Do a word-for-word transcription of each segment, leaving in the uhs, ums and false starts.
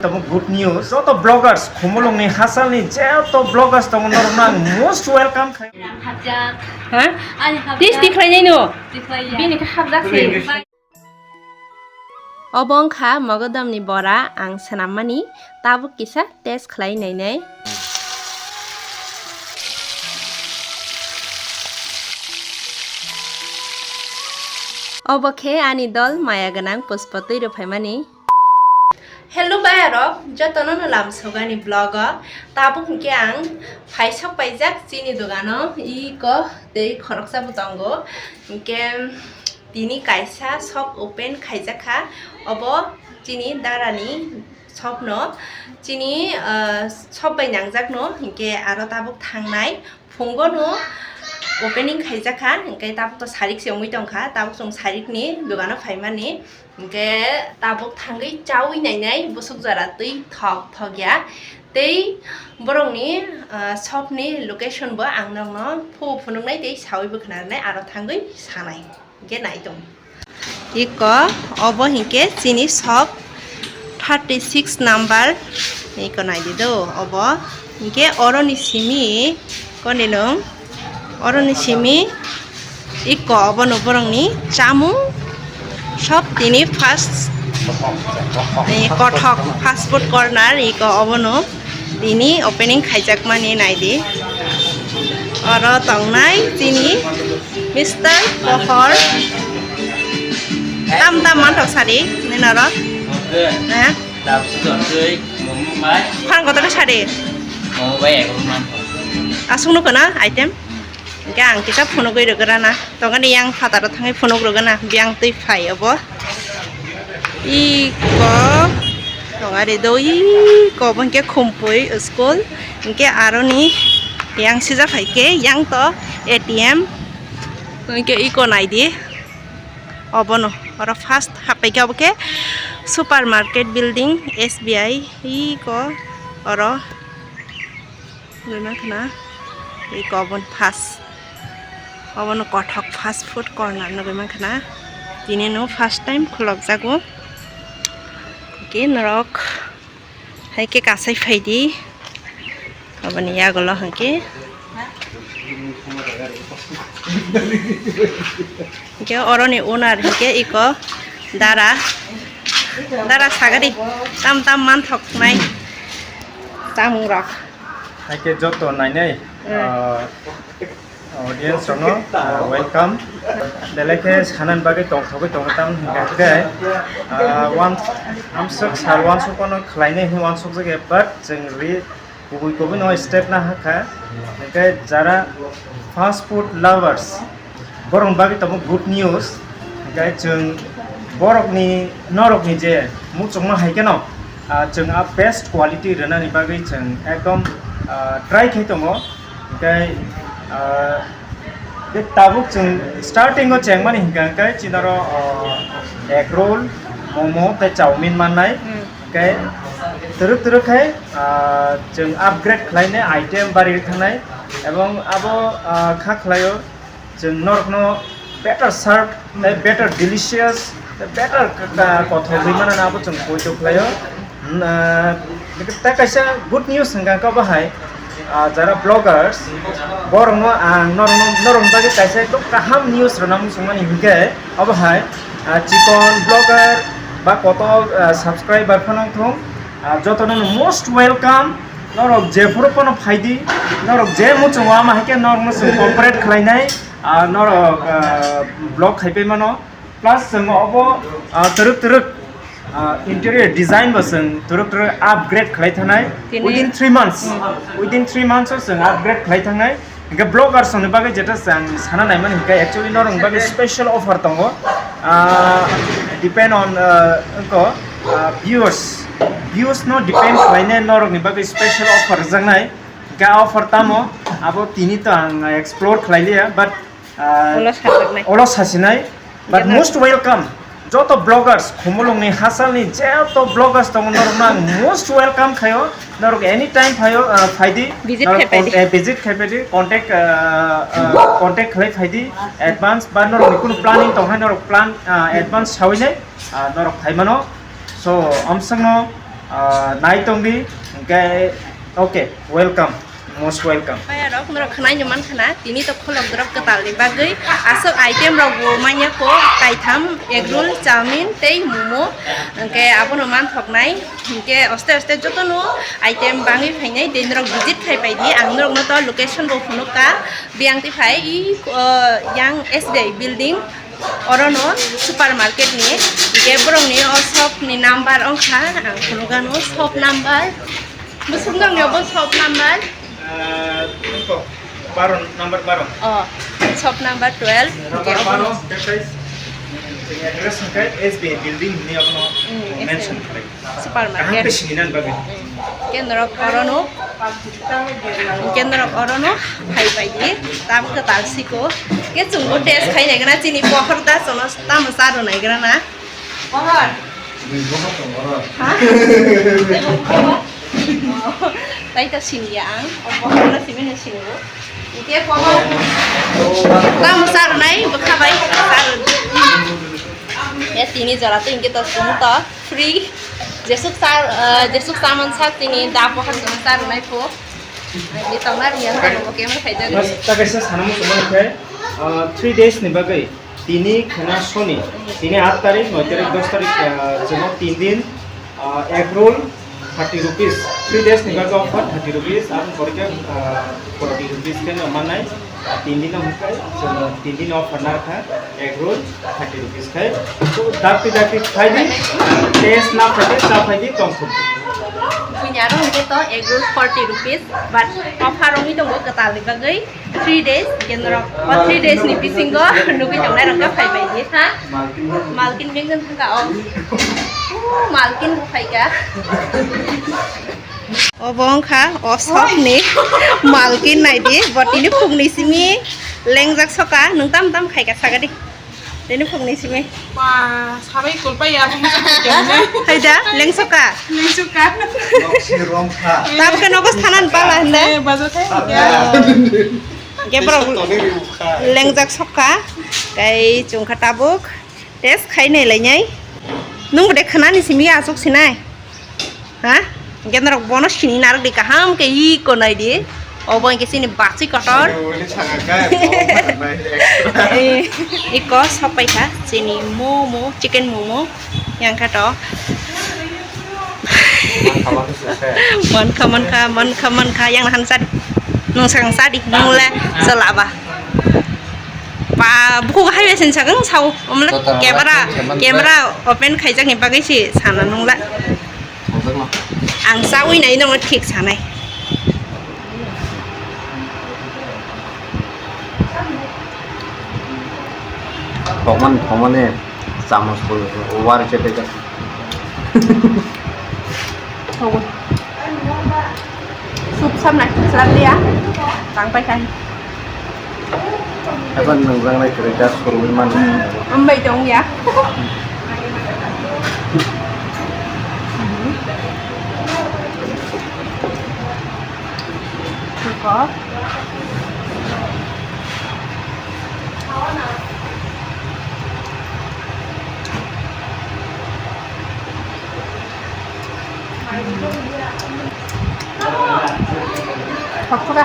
Tamo good news, joto vloggers, Khumulwngni hasalni joto vloggers tongo, norokno ang most welcome khai. Hapjak. Ha? Ani hapjak. Testi khlainai no? Tikhlaiya. Bini khe hapjak se. Obo wngkha mogodamni bora ang swnammani, tabuk kisa test khlai nainai. Obo khe ani dol maya gwnang Pushpa twi rw phaimani. Hello bayarok, jotono no lam sogani vlog o. Tabuk hinkhe ang phaisok paijak chini dogano, iko tei khoroksa bo tongo. Hinkhe tini kaisa shop open khaijak kha, obo chini darani shop no, chini, ah, shop bai nangjak no, hinkhe aro tabuk thangnai phungo no opening khaijak kha, hinkhe tabuk to sarik se wngwi tongkha, tabuk chwng sarik ni dogano phaimani. Hinkhe tabuk thangwi chawi nainai bwswk jora twi thok thok ya. Tei borokni, ah, shopni location bo ang nokno phu phunuknai tei sawi bo khna rwnai, aro thangwi sanai. Hinkhe nai tong. Iko obo hinkhe chini shop thirty six number. Iko nai di do obo. Hinkhe oroni simi koni nung? Oroni simi iko obono borokni chamung shop tini first, eh, kothok fast food corner iko obono tini opening khaijakmani naidi. Oro tongnai chini Mister Pohor. Tam tam manthok sadi nini oro. Eh? Phan kotor sadi. Aswk nukho na item. Hinkhe ang kisa phunugwi rwgwrana. Tongani yang phataro thangwi phunuk rwgwna. Biyang twi phai obo. Iko tongari do iko obo hinkhe Khumpui school. Hinkhe aroni yang sija phaikhe yang to A T M. Hinkhe iko naidi. Obono oro first happaikhe obo khe supermarket building S B I iko oro. Nugwi mankha na, iko obono fast, obono kothok fast food corner nugwi mankha na, tini no first time khulokjago, hinkhe norok hai khe kasai phaidi, oboni yagulo hinkhe. Hinkhe oroni owner hinkhe iko dara, dara sagadi tam tam manthoknai chamungrok. Haikhe joto nainai, ah, audience rokno, ah, welcome. Belai khe sanani bagwi tongthogwi tongo, tamoni hinkhe, ah, wan-, amswk sal wansuk phano khlainai hinwi wansukjak ya, but chwng ri-, kubui kubui no step na hakha. Hinkhe jara fast food lovers, borokni bagwi tongo good news. Hinkhe chwng borokni, norokni je muchungma hai kheno, ah, chwng a best quality rwnani bagwi chwng ekdom, ah, try khai tongo. Hinkhe, ah, tei tabuk chwng starting o chengmani hinkha hinkhe chinaro, ah, egg roll, momo tei chowmin mannai. Hmm. Hinkhe twrwk twrwk khai, ah, chwng upgrade khlainai item bari thangnai, ebong abo, ah, kha khlaio chwng norokno better serve tei better delicious tei better ka-, ka-, kothok rwi manani abo chwng poito khlaio. Hmm, ah, tei kaisa good news hwnkha khe obo hai, ah, jara bloggers, borokno ang norokno, norokni bagwi kaisa ekdom kaham news rwna muchungmani hinkhe obo hai, ah, chikon blogger ba kotor, ah, subscriber phano wngthung, ah, jotono no most welcome. Norok jephuru phano phaidi, norok je muchungo ama hai khe norokno chwng cooperate khlainai, ah, norok, ah, vlog khaipai mano. Plus chwng obo, ah, twrwk twrwk, ah, interior design bo chwng twrwk twrwk upgrade khlai thanai. Tini within three months. Hmm. Within three months o chwng upgrade khlai thangnai. Hinkhe bloggers ni bagwi jeta chwng sana naimani hinkhe actually norokni bagwi special offer tongo. Ah, depend on, ah, wngkho, ah, views. Views no depend khlainai norokni bagwi special offer rwjaknai. Hinkhe offer tamo abo tini to ang explore khlai liya, but Ah, ulo sajaknai. Ulo sasinai, but most welcome. Joto bloggers, Khumulwngni hasalni joto bloggers tongo, norokno ang most welcome khaio. Norok anytime phaio, ah, phaidi. Visit norok khai phaidi. Con-, eh, visit khai phaidi, contact, ah, ah, contact khlai phaidi, advance ba norokni kunu planning tong hai norok plan, ah, advance sawinai, ah, norok phaimano. So, amsongno Ah, nai tongdi, hwnkhe, okay, welcome, most welcome. Payarok, norok khwnai ni mankha na, tini to kholok drop kwtal ni bagwi aswk item rok bo manya ko, kaitham, egg roll, chowmin tei momo, hwnkhe abono manthoknai, hwnkhe oste oste jotono item bangwi phainai, tei norok visit khai paidi, ang norokno to location bo phunukha, biyang twi phai, i, o, yang S B I building. Orono supermarket ni, hingke borokni o shop ni number wngkha, ang phunukgano shop number. Bwswk nokni obo shop number? Ah, iko, baro, number baro. Oh, shop number twelve, hingke number obono. Baro, address, address hingke S B I building ni obono. Hmm, mention S B I khlai. Supermarket. Kaham khe sini nang bagwi. Hingke norok orono, hingke norok orono phai paidi, tam kwtal siko. Hingke chwngbo test khai naigra chini pohor da chwngno tamo cha rw naigra na. Pohor. Chini pohor tong oro. Ha? Tei bo pohor. Oh, tai to siniya ang. O pohor no simi no singo. Hingke pohor. Tamo cha rwnai bwkha bai. Cha rw-, ya tini jora to hingke to chwng to. Free. Jesuk sa, eh, jesuk saman sa tini da pohor tong sa rwnai pho. Ni tongna riya tamo bo kemo khaijak. Mas ta kaisa sana mo sumang khe, eh, three days ni bagwi tini khena soni. Tini aat tarik, noi tarik, dos tarik, eh, chemo tin din, eh, egg roll thirty rupees. Three days ni bagwi offer thirty rupees, ang porikha, eh, forty rupees khe no manai. Tin din no hwnkhe, chwng tin din offer narwkha, egg roll thirty rupees khai. So, dakti dakti khai di, taste na khai di, cha khai di, tong thok di. Buini aro hwnkhe to egg roll forty rupees, but offer wngwi tongo kwtal ni bagwi three days, hwnkhe norok o three days ni bisingo nugwi tongnai rok khe phai bai di, ha? Malkin bengjan thangka o. O, Malkin bo phaika. Obo wngkha o sokni malkin naidi, bo tini phungni simi lengjak soka, nwng tam tam khaika sagadi. Tini phungni simi. Ba, sabai kulpai ya, phung sa khaika. Haida, lengsoka. Lengsoka. Noksi romkha. Tabukhe nogo thanan pala hinde. Eh, bajo thai ya. Hingke borok lengjak sokha, tei chwngkha tabuk. Test khai nai lainai. Nwng bo de khwnani simi aswk sinai. Ha? Hingke norok bono sini narwk di kaham khe iko nai di. Obo hingke chini bakchi kotor. Iko sopai kha chini momo, chicken momo. Yang kha to. Mankha, mankha, mankha, mankha, yang nahan sadi. Nwng sakang sadi, nwng le chala ba. Ba, bukhuk hai bai sin sakang sao, omle camera, camera open khaijak ni bagwi si sana nwng le. Ang sawi nai nwng thik sanai. Thokmani, thokmani, chamos bo, wari chepe jak. Thokmani. Sup samna slam dia. Tang pai kan. Apa nang rang lai kerja suruh mana? Ambai dong ya. Suka. Thok thok a.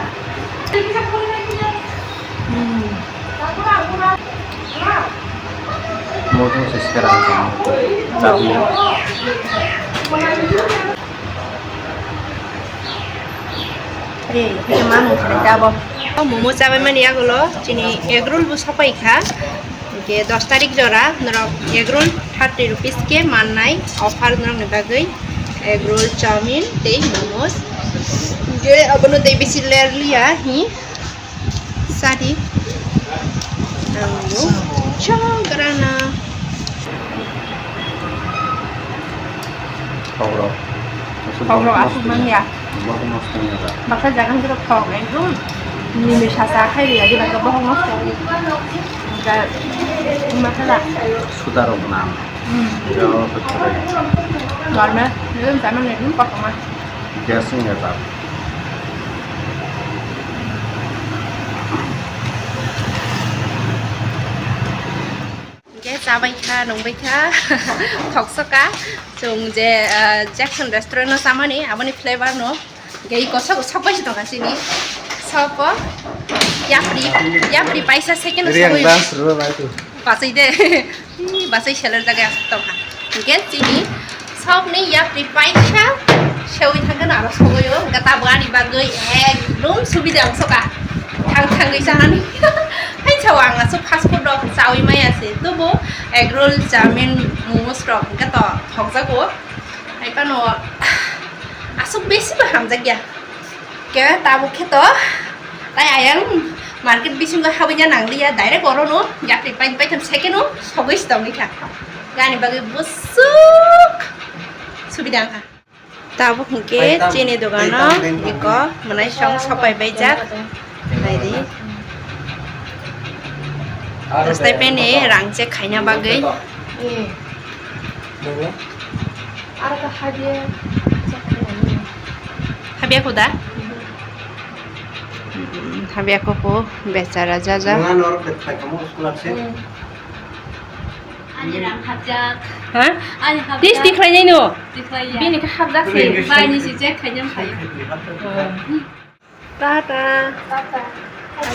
Hmm. Moto se sekarang kan. Tapi Ei, khe ma mung khwnai da bo. O momo chabai mani yagulo chini egg roll bo sopai kha. Hingke dos tarik jora norok egg roll thirty rupees khe mannai offer norokni bagwi. Egg roll, chowmin tei momos. Hingke abono tei bisi ler liya hi. Sadi. Ang bo chagrana. Thok rok. Thok rok aswk manya. Bohok nosto wngya ba? Baksa jaga hwnkheno thok ekdom nini sasa khai riya di baksa bohok nosto wngya. Hwnkhe masala. Suda rok nam. Hmm. Jao to suda. Normal. Ekdom jaman ekdom kotorma. Gas wngya ba? Khe chabai kha, nungbai kha, thoksoka. Chwng je, ah, Jackson Restaurant no chamani, aboni flavor no. Khe iko sok, sok bai se tongkha chini. Sopo, yapri, yapri paisa second o Riang sogwi. Das rw bai tu. Basai de. Ih, basai seler jaga asuk tongkha. Hingke chini sokni yapri paisa sewi thangkhe no aro sogwi o. Hingke tabuk ani bagwi ekdom subida wngsoka. Thang thangwi chanani. Hai sao ang asuk fast food rok chawi maya se. Tobo egg roll, chowmin, momos rok hingke to thokjago. Hai phano asuk besi bo hamjakya. Ke tabuk khe to, tai ayang market bisingo habwina nangliya, direct orono yapri paini paitham second o sogwi se tongwi kha. Gani bagwi bwswk subida wngkha. Tabuk hinkhe chini dogano iko mwnai song sopai baijak. Naidi. Astai peni rang check khaina bagwi. Aro ta habya. Habya kuda? Hmm, habya koko bechara jaja. Ani rang habjak. Ha? Ani habjak. Tis tikhlai nai no. Tikhlai ya. Bini khe habjak se. Bai ni si check khaina phai. Tata. Tata. Kok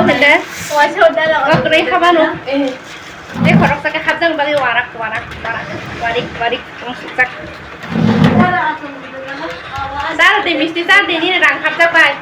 hende? Waisa udah lah. Kok kering apa no? Eh. Dia korok tak habjak bagi warak, warak, warak. Warik, warik, kong suksak. Dar de misti dar de ni rang habjak bai.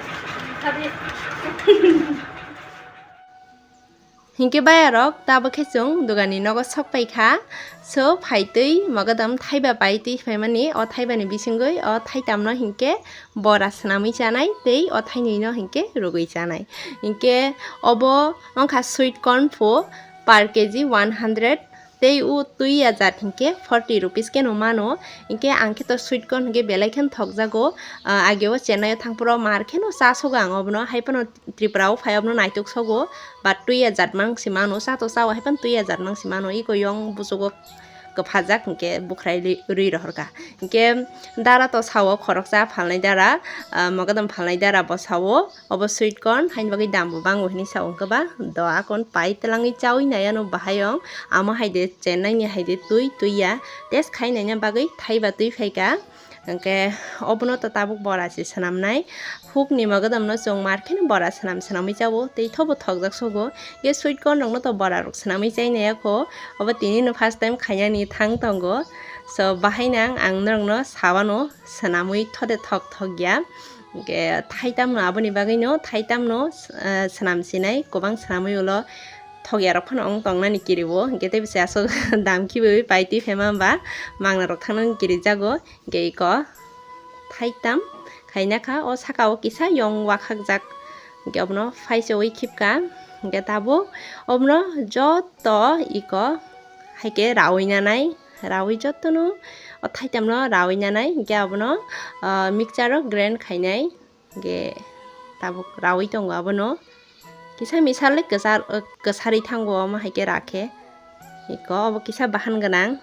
Hinkhe bayarok tabuk khe chwng dogani nogo sok pai kha. So, phaitwi mogodom thaiba pai twi phaimani, o thaibani bisingwi o thaitamno hinkhe bora swnamwi chanai tei o thainwino hinkhe rwgwi chanai. Hinkhe obo wngkha sweet corn pho per K G one hundred tei o twi ya jat hinkhe forty rupees kheno mano. Hinkhe ang khe to sweet corn hinkhe belai kheno thokjago. Ah, ageo Chennai o thangphuru mar kheno cha sogo ang obono, hai phano Tripura o phai abono naitok sogo, but twi ya jat mang si mano, cha to cha o hai phano twi ya jat mang si mano, iko yong buchugo kwphajak hinkhe bukhrai ri-, rwi rohorkha. Hinkhe dara to sao khoroksa phalnai dara, ah, mogodom phalnai dara bo sao, obo sweet corn, haini bagwi dam bo bango hinwi sao, hinkhe ba do akon pai twlangwi chawi nai ano bahai ong, amo hai de Chennai ni hai de twi, twi ya, test khai naina bagwi thaiba twi phaikha. Hingke obono to tabuk bora se swnamnai. Hukni mogodom no chwng mar kheno bora swnam swnamwi chao, tei thobo thokjak sogo. Ye sweet corn rok no to bora rok swnamwi chai nai kho. Obo tini no first time khainani thang tongo. So, bahai nang ang norok no sawano swnamwi thode thok thok ya. Hingke thaitam no aboni bagwi no, thaitam no, eh, swnam sinai, kwbang swnamwi ulo thok ya rok phano ong tong nani kiri o. Hingke tei bwsai aswk dam khibiwi pai twi phaima ba mangna rok thang nani kiri jago. Hingke iko thaitam khaina kha, o saka o kisa yong wakhakjak, hingke obono phaiseui khibka, hingke tabuk obono joto iko haike raui nanai, raui jotono o thaitamno raui nanai, hingke obono, ah, mixture o grind khainai, hingke tabuk raui tongo abono. Kisa misal le kwchar-, kwsari thango omo hai khe rakhe. Iko obo kisa bahan gwnang.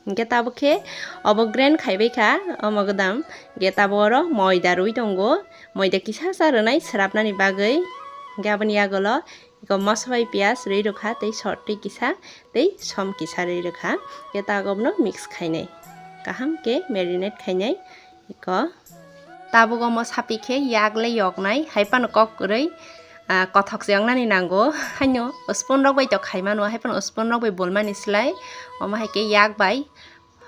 Hinkhe tabuk khe obo grind khaibai kha omo gwdam. Hinkhe tabuk oro moida rwi tongo. Moida kisa cha rwnai swrapnani bagwi. Hinkhe aboni yagulo iko moso bai piyaj rwi rwkha tei sot twi kisa tei som kisa rwi rwkha. Hinkhe tabuk obono mix khainai. Kaham khe marinate khainai. Iko tabuk omo sapi khe yak le yoknai, hai phano kok kwrwi, ah, kothok se wngnani nango. Haino spoon rok bai to khai mano, hai phano spoon rok bai bulmani slai omo hai khe yak bai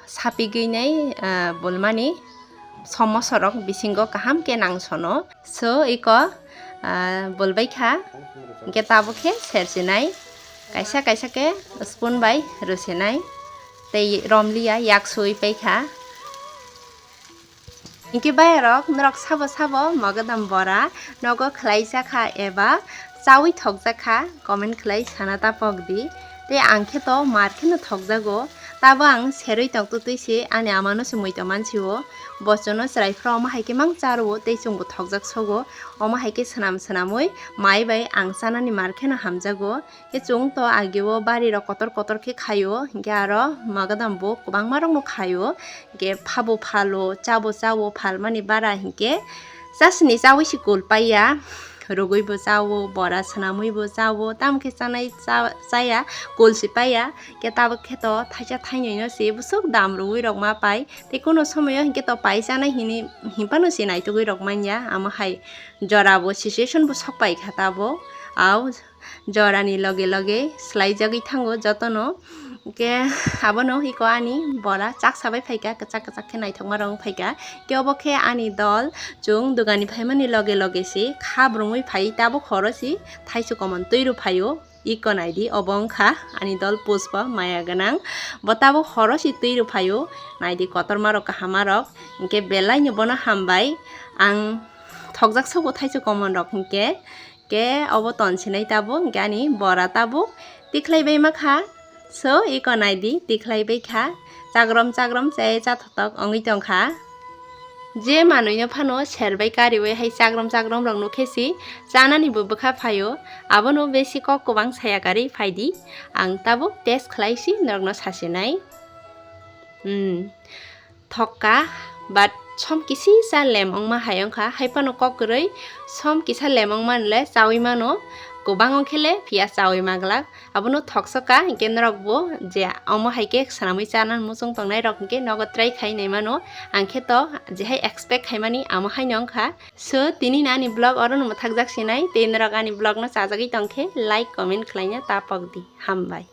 sapigwi nai, ah, bulmani somoso rok bisingo kaham khe nangsono. So iko, ah, bulbai kha, hinkhe tabuk khe sersinai, kaisa kaisa khe spoon bai rwsinai, tei romliya yak sui pai kha. Hinkhe bayarok, norok sabo sabo mogodom bora nogo khwlaijak kha eba chaui thokjak kha, comment khwlai sana ta pok di. Tei ang khe to mar kheno thokjago, tabo ang serwi tongtwtwi se ani amano se muitu mansio, bochono chwrai phuru omo hai khe mang cha rwo tei chwngbo thokjak sogo. Omo hai khe swnam swnamwi mai bai ang chanani mar kheno hamjago. Khe chwng to ageo bari rok kotor kotor khe khaio, hinkhe aro mogodom bo kwbangma rokno khaio, hinkhe phabo phalo, chabo chao, phalmani bara hinkhe chasni chaui se kul paiya, rwgwibo chao, bora swnamwibo chao, tamo khe chanai cha-, chaya, kol se paiya, khe tabuk khe to thaisa thainwino se bwswk dam rwui rok ma pai. Tei kuno somoyo hinkhe to pai chanai hini, hinphano se naitugwi rok manya, amo hai jorabo situation bo sok pai kha tabo, au jorani loge loge swlaijagwi thango jotono. Khe abono iko ani bora chak sabai phaikha, kwchak kwchak khe naithokma rok wng phaikha. Khe obo khe ani dol, chwng dogani phaimani loge loge se kha brumwi phai tabuk horo se thaichuk komon twi rw phaio. Iko naidi, obo wngkha ani dol Pushpa maya gwnang, bo tabuk horo se twi rw phaio. Naidi kotorma rok, kahama rok, hinkhe belai no bono hambai. Ang thokjak sobo thaichuk komon rok hinkhe. Khe obo tonsinai tabuk, hinkhe ani bora tabuk tikhlai bai ma kha. So, iko naidi, tikhlai bai kha. Chagrom chagrom se chathotok wngwi tong kha. Je manwino phano ser bai kariwi hai chagrom chagrom rok nukhe si chanani bo bwkha phaio, abono besi kok kwbang saya kari phaidi. Ang tabuk test khlai si norokno sasinai. Hmm. Thokka, but som kisi sa lem wngma hai wngkha, hai phano kok kwrwi som kisa lem wngmani le chawi mano, kwbang wngkhe le phiya chawi maglak, abono thoksoka, hinkhe norok bo je omo hai khe swnamwi chana muchung tongnai rok hinkhe nogo try khai nai mano, ang khe to je hai expect khaimani amo haino wngkha. So, tini ni ani vlog oro no mwthakjak sinai, tei norok ani vlog no chajagwi tongkhe like, comment khlaina ta pokdi. Hambai.